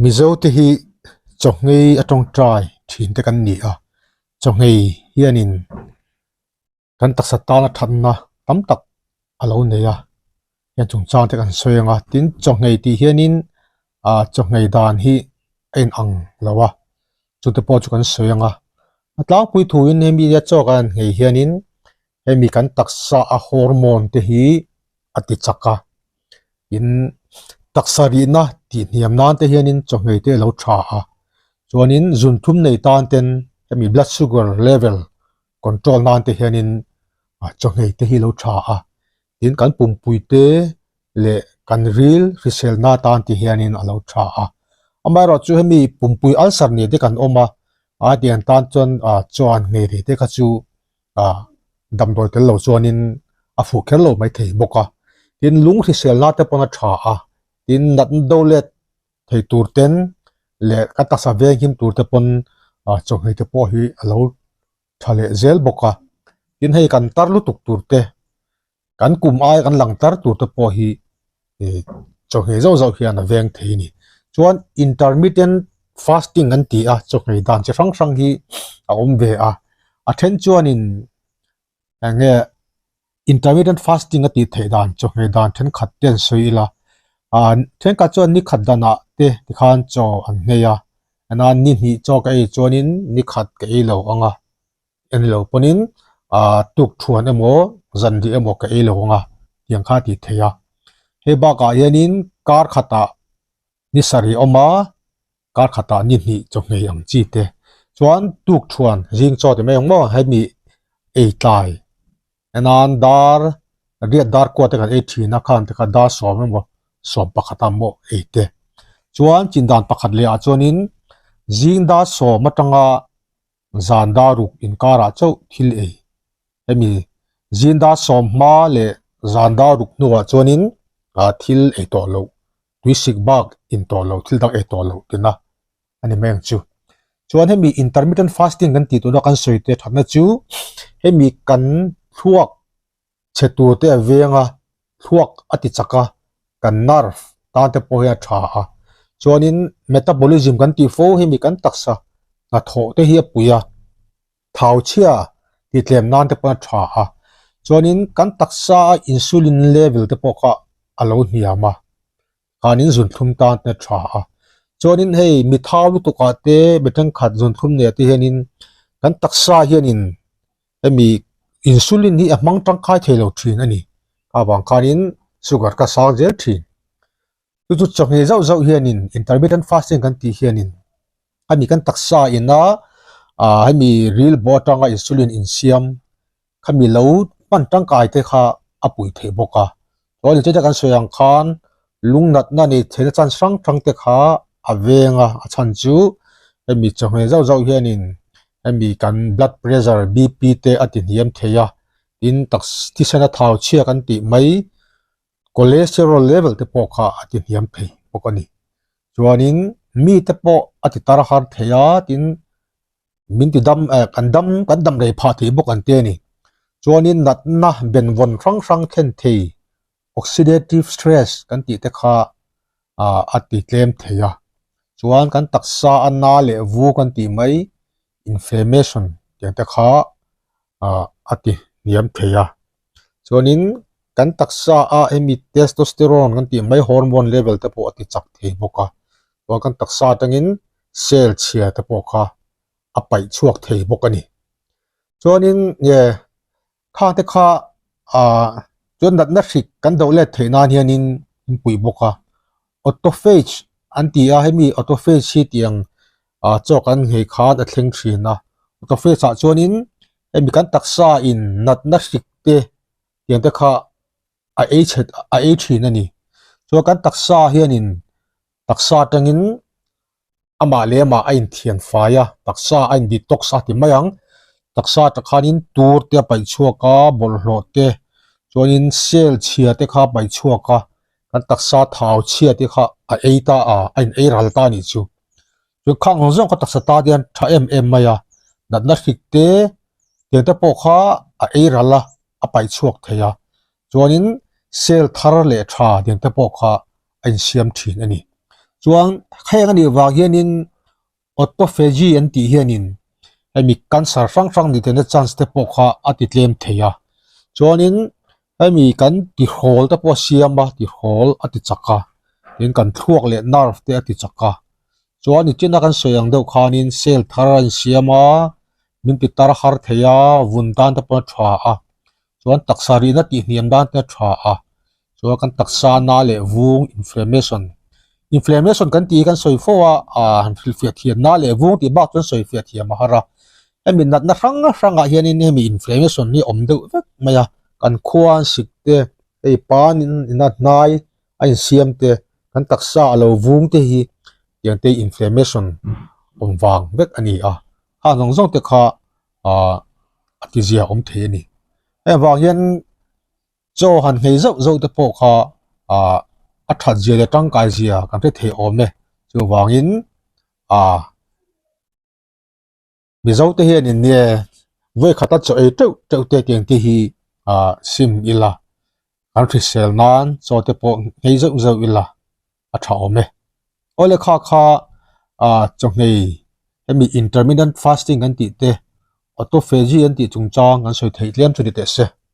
Mizo te hi chawhngei a tawngtai thin te kan ni a, chawhngei hianin kan taksa tana thatna tam tak a lo nei a, heng chungchang te kan sawi ang a, tin chawhngei tih hianin ah chawhngei dan hi a inang lo a, chute pawh chu kan sawi ang a, a tlangpui thuin hemi nia chaw kan han nghei hianin hemi kan taksa a hormone te hi a ti chak a in taksa rihna tih hniam nan te hianin chawhmeh te a lo tha a chuanin zun thum nei tan ten hemi blood sugar level control nan te hianin ah chawhmeh te hi a lo tha a tin kan pumpui te leh kan ril hrisel na tan te hianin a lo tha a amaherawhchu hemi pumpui ulcer nen te kan awm a a tiang tan chuan ah chuan nghei rih te kha chu ah damdawi tel lo chuanin a fuh kher lo mai thei bawk a tin lung hrisel na te pawn a tha a tin natna do let thei tur ten leh ka taksa veng him tur te pawn ah chawhmeh te pawh hi a lo tha leh zel bawk a tin hei kan tar lutuk tur te kan kum aia kan lang tar tur te pawh hi ih chawhmeh zauh zauh hian a veng thei a ni chuan intermittent fasting an ti a chawhmeh dan chi hrang hrang hi a awm ve a a then chuanin eng nge intermittent fasting a tih theih dan chawhmeh dan thenkhat te an sawi ila ah thenkhat chuan ni khat danah te tikhan chaw an nghei a ena ni hnih chaw ka ei chuanin ni khat ka ei lo ang a en lo pawnin ah tuk thuan emaw zan rih emaw ka ei lo ang a tiang kha a tih theih a hei bakah hianin kar khatah ni sarih a awm a kar khatah ni hnih chawhmeh ang chi te chuan tuk thuan zing chaw ti mai ang maw hemi ei tlai enan dar riat dar kuat te kan ei thin a khan te kha dar sawm emaw sawm pakhat a maw ei te chuan chindan pakhat leh ah chuanin zing dar sawm atanga zan dar ruk inkarah chauh thil ei. Hemi zin dar sawm hma leh zan dar ruk hnuah chuanin ah thil ei tawh loh, tuisik bak in tawh loh, thil dang ei tawh loh tina a ni mai ang chu. Chuan hemi intermittent fasting kan tih tuna kan sawi te thatna chu hemi kan thluak chhe tur te a veng a, thluak a ti chak a, kan nerve tan te pawh hi a tha a. Chuanin metabolism kan tih fo hi mi kan taksa hnathawh te hi a pui a, thau chhia tih tlem nan te pawh a tha a. Chuanin kan taksa a insulin level te pawh kha a lo hniam a, khanin zunthlum tan te a tha a. Chuanin hei mi thau lutuk ah te mi thenkhat zunthlum nei ah te hianin kan taksa hianin hemi insulin hi a hmang tangkai thei lo thin a ni avang khanin sugar ka sang zel thin chu chu chawhmeh zauh zauh hianin intermittent fasting kan tih hianin hemi kan taksa ina ah hemi ril bawh atanga insulin insiam khami lo hman tangkai te kha a pui thei bawk a chuan inchei te kan sawi ang khan lung natna nei theihna chance hrang hrang te kha a veng a a chhan chu hemi chawhmeh zauh zauh hianin hemi kan blood pressure B P te a ti hniam thei a tin taksa thisen a thau chhia kan tih mai cholesterol level te pawh kha a ti hniam thei bawk a ni chuanin mite pawh a ti tar har thei a tin min ti dam eh kan dam kan dam rei phah thei bawk an ti a ni chuanin natna benvawn hrang hrang thlen thei oxidative stress kan tih te kha ah a ti tlem thei a chuan kan taksa a na leh vu kan tih mai inflammation tiang te kha ah a ti hniam thei a chuanin kan taksa a hemi testosterone kan tih mai hormone level te pawh a ti chak thei bawk a chuan kan taksa atangin cell chhia te pawh kha a paih chhuak thei bawk a ni chuanin nge kha te kha ah chuan natna hrik kan do let theih nan hianin in puih bawk a autophage an ti a hemi autophage hi tiang ah chaw kan nghei khan a thleng thin a autophage ah chuanin hemi kan taksa in natna hrik te tiang te kha a ei chhe a ei thin a ni chuan kan taksa hianin taksa atangin amah leh amah a inthian fai a taksa a in detox a ti mai ang taksa atang khanin tur te a paih chhuak a bawlhhlawh te chuanin cell chhia te kha a paih chhuak a kan taksa thau chhia te kha a ei ta a a in ei ral ta a nih chu chuan khang zawng zawng kha taksa tan hian tha em em mai a natna hrik te tiang te pawh kha a ei ral a a paih chhuak thei a chuanin cell thar leh tha tiang te pawh kha a insiam thin a ni. Chuan heng a nih vang hianin autophagy an tih hianin hemi cancer hrang hrang ni theihna chance te pawh kha a ti tlem thei a. Chuanin hemi kan tihrawl te pawh a siam a, tihrawl a ti chak a, tin kan thluak leh nerve te a ti chak a. Chuan nichina kan sawi ang deuh khanin cell thar a insiam a, min ti tar har thei a, vun tan te pawh a tha a, chuan taksa rihna tihhniam dan te a tha a, chuan kan taksa na leh vung inflammation inflammation kan tih hi kan sawi fo a ah han hrilhfiah thiam na leh vung tih bak chuan sawifiah thiam a har a hemi natna hrang hrangah hianin hemi inflammation hi a awm deuh vek mai a kan khua an sik te hei pan in a hnai a insiam te kan taksa a lo vung te hi tiang te inflammation awm vang vek a ni a ha zawng zawng te kha ah a tizia awm thei a ni heng vang hian. Chaw han nghei zauh zauh te pawh kha ah a that zia leh tangkai zia kan hre thei awm e chuvangin ah Mizo te hian in nge vawi khata chaw ei teuh teuh te tiang te hi ah sim ila kan hrisel nan chaw te pawh nghei zauh zauh ila a tha awm e. Awle kha kha ah chaw nghei hemi intermittent fasting kan tih te autophagy an tih chungchang kan sawi theih tlem chu ni teh se.